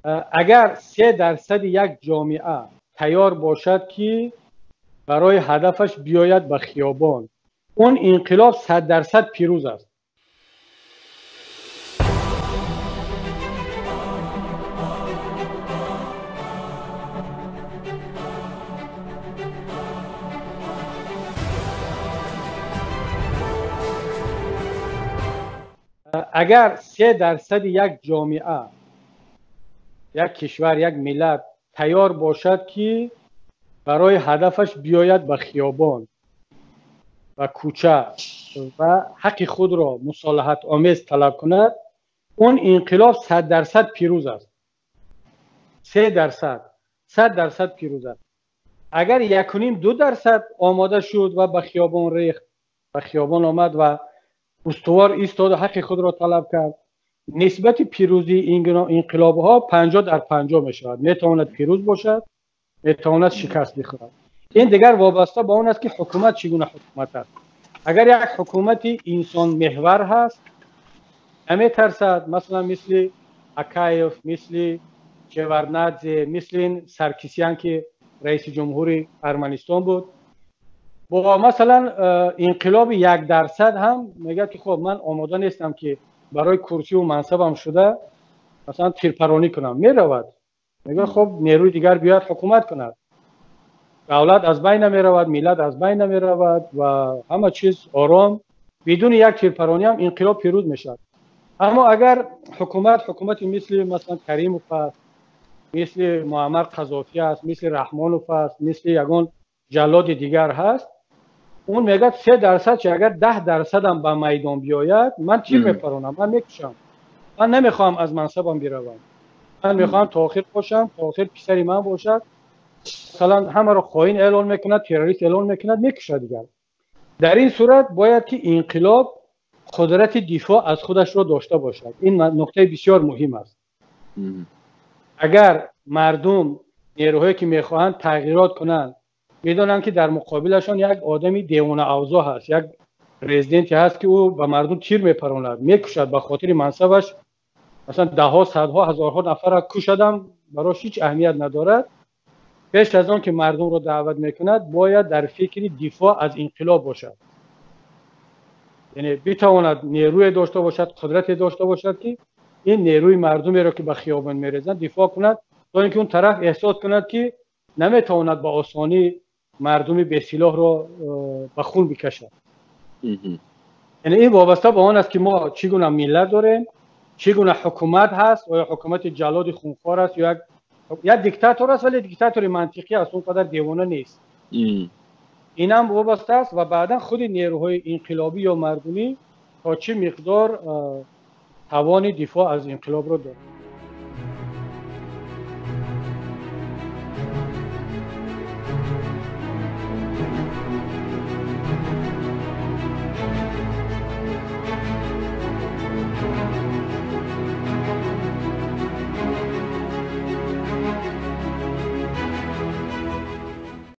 Агар 3% як ҷомеа тайёр бошад, ки барои ҳадафаш биёяд ба хиёбон, он инқилоб 100% пирӯз аст. Агар 3% як ҷомеа, як кишвар, як миллат тайёр бошад, ки барои ҳадафаш биёяд ба хиёбон ва кӯча ва ҳаққи худро мусолиҳатомез талаб кунад, он инқилоб 100% пирӯз аст. 3% 100% пирӯз аст. Агар 1.5-2% омода шуд ва ба хиёбон рехт, ба хиёбон омад ва устувор истоду ҳаққи худро талаб кард, нисбати пирӯзии ин инқилобҳо 50-50 мешавад. Метавонад пирӯз бошад, метавонад шикаст бихӯрад. Ин дигар вобаста ба он аст, ки ҳукумат чӣ гуна ҳукумат аст. Агар як ҳукумати инсонмеҳвар ҳаст, наметарсад, масалан мисли Акаев, мисли Шеварднадзе, мисли ин Саркисян, ки раиси ҷумҳури Арманистон буд, бо масалан инқилоби 1% ҳам мегӯяд, ки хоб, ман омода нестам, ки барои курсиву мансабам шуда масалан тирпаронӣ кунам. Меравад, мегӯяд, хоб, нерӯи дигар биёяд ҳукумат кунад, давлат аз байн намеравад, миллат аз байн намеравад ва ҳама чиз ором, бидуни як тирпаронӣ ҳам инқилоб пирӯз мешавад. Аммо агар ҳукумат ҳукумати мисли масалан Каримов аст, мисли Муаммар Қазофӣ аст, мисли Раҳмонов аст, мисли ягон ҷаллоди дигар ҳаст, он мегӯяд 3% чи агар 10%-ам ба майдон биёяд, ман тир мепаронам, ман мекушам, ман намехоҳам аз мансабам биравам, ман мехоҳам то охир бошам, то охир писари ман бошад. Масалан ҳамаро хоин эълон мекунад, террорист эълон мекунад, мекушад дигар. Дар ин сурат бояд ки инқилоб қудрати дифоъ аз худашро дошта бошад. Ин нуқтаи бисёр муҳим аст. Агар мардум, нерӯҳое ки мехоҳанд тағйирот кунанд, медонанд, ки дар муқобилашон як одами девонаавзоъ ҳаст, як президенте ҳаст, ки ӯ ба мардум тир мепаронад, мекушад ба хотири мансабаш, масалан даҳҳо, садҳо, ҳазорҳо нафарро кушадам, барош ҳеҷ аҳамият надорад. Пеш аз он ки мардумро даъват мекунад, бояд дар фикри дифоъ аз инқилоб бошад, яъне битавонад нерӯе дошта бошад, қудрате дошта бошад, ки ин нерӯи мардумеро, ки ба хиёбон мерезанд, дифоъ кунад, то ин ки он тараф эҳсос кунад, ки наметавонад ба осонӣ мардуми бесилоҳро ба хун бикашад. Яъне ин вобаста ба он аст, ки мо чӣ гуна миллат дорем, чӣ гуна ҳукумат ҳаст, оё ҳукумати ҷаллоди хунхор аст ё як диктатор аст, вале диктатори мантиқӣ аст, он қадар девона нест. Инам вобаста аст ва баъдан худи нерӯҳои инқилобӣ ё мардумӣ то чӣ миқдор тавони дифоъ аз инқилобро дорад.